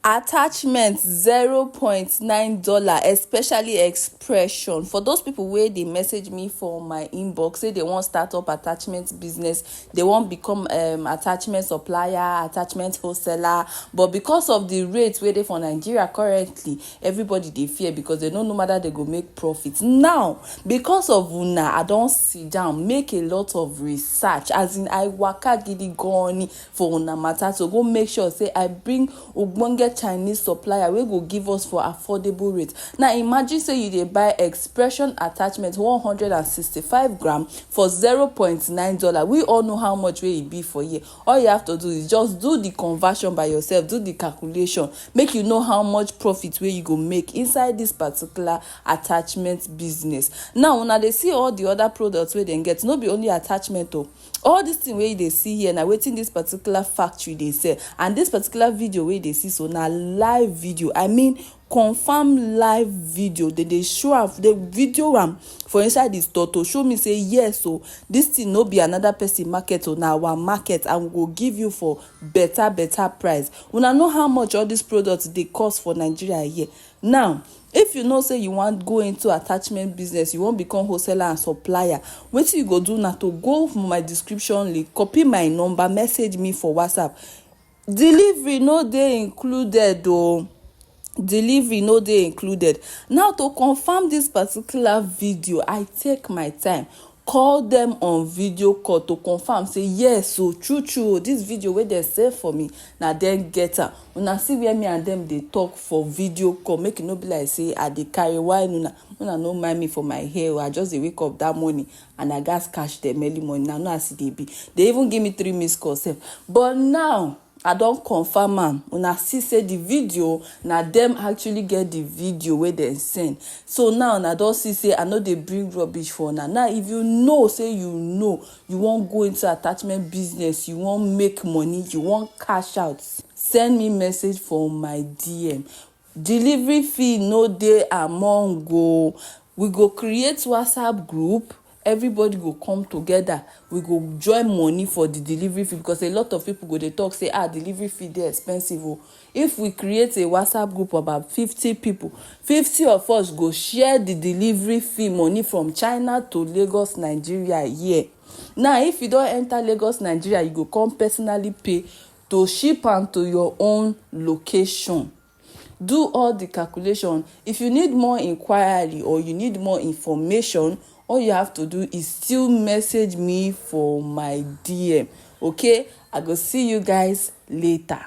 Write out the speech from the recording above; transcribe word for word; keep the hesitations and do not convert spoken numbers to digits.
Attachment zero point nine dollar, especially expression. For those people wey dey message me for my inbox, say they wan start up attachment business, they wan become um, attachment supplier, attachment wholesaler, but because of the rate wey dey for Nigeria currently, everybody dey fear because they no know whether they go make profit. Now, because of una, I don sit down, make a lot of research, as in I waka gidi gan ni for una matter to go make sure say I bring ogbonge Chinese supplier wey go give us for affordable rate. Now imagine say you dey buy expression attachment one hundred and sixty-five gram for zero point nine dollar. We all know how much wey e be for here. All you have to do is just do the conversion by yourself, do the calculation, make you know how much profit wey you go make inside this particular attachment business. Now una dey see all the other products wey dem get, no be only attachment o. All this thing wey you dey see here na wetin this particular factory dey sell, and this particular video wey you dey see so na live video. I mean, confirm live video. They dey show am, they video am for inside the store to show me say yes o, this thing no be another person market o, na our market, and we go give you for better better price. Una know how much all these products dey cost for Nigeria here. Now, if you know say you wan go into attachment business, you wan become wholesaler and supplier, wetin you go do na to go for my description link, copy my number, message me for WhatsApp. Delivery no dey included o. Delivery no dey included. Now, to confirm this particular video, I take my time, call them on video call to confirm say yes o, true true o, this video wey dem send for me, na dem get am. Una see where me and them dey talk for video call, make e no be like say I dey carry wine. Una una no mind me for my hair o, I just dey wake up that morning and I gats catch them early morning. Na no as e dey be. They even give me three missed calls sef. But now I don confirm am. Una see say the video, na dem actually get the video wey dem send. So now una don see say I no dey bring rubbish for una. Now if you know say you know you wan go into attachment business, you wan make money, you wan cash out, send me message for my D M. Delivery fee no dey among o. We go create WhatsApp group, everybody go come together, we go join money for the delivery fee, because a lot of people go dey talk say, ah, delivery fee dey expensive o. If we create a WhatsApp group of about fifty people, fifty of us go share the delivery fee money from China to Lagos, Nigeria here. Now if you don enter Lagos, Nigeria, you go come personally pay to ship am to your own location. Do all the calculation. If you need more inquiry or you need more information, all you have to do is still message me for my D M. Okay, I go see you guys later.